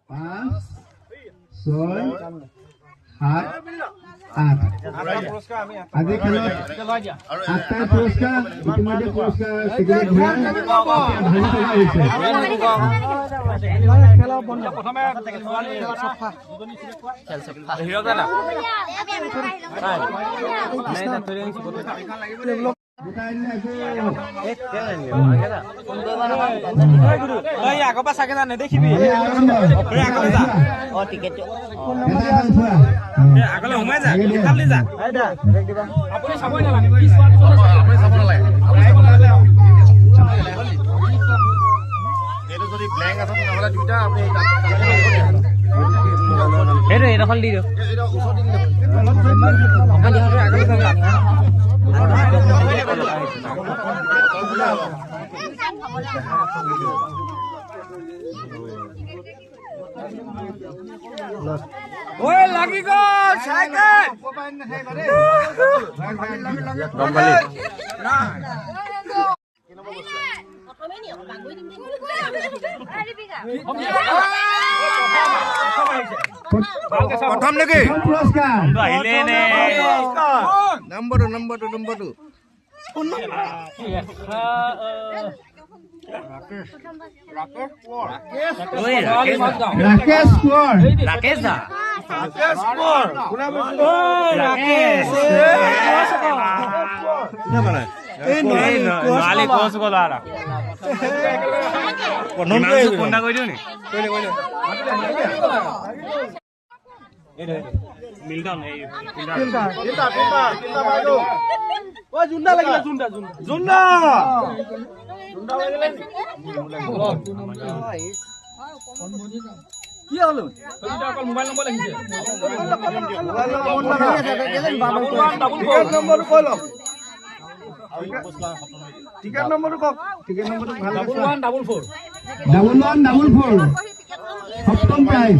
5 6 7 8। আজি খেলত 8টা পুৰস্কাৰ, ইতিমধ্যে পুৰস্কাৰ হৈছে। লাগি গ'ল চাইকেল। প্ৰথম নেকি? পুৰস্কাৰ নম্বৰটো নম্বৰটো নম্বৰটো ৰাকেশ কোঁৱৰ। ৰাকেশ দা, ৰাকেশ কোঁৱৰ। ৰাকেশ জুন্দা লাগিলে, জুন্দা জুন্দা কি হলো? মোবাইল নম্বৰ লিখিছে। নম্বৰটো কৈ লওক, টিকেট নম্বৰটো কওক। টিকেট নম্বৰটো ভাল। 1144, 1144, সপ্তম প্ৰাইজ।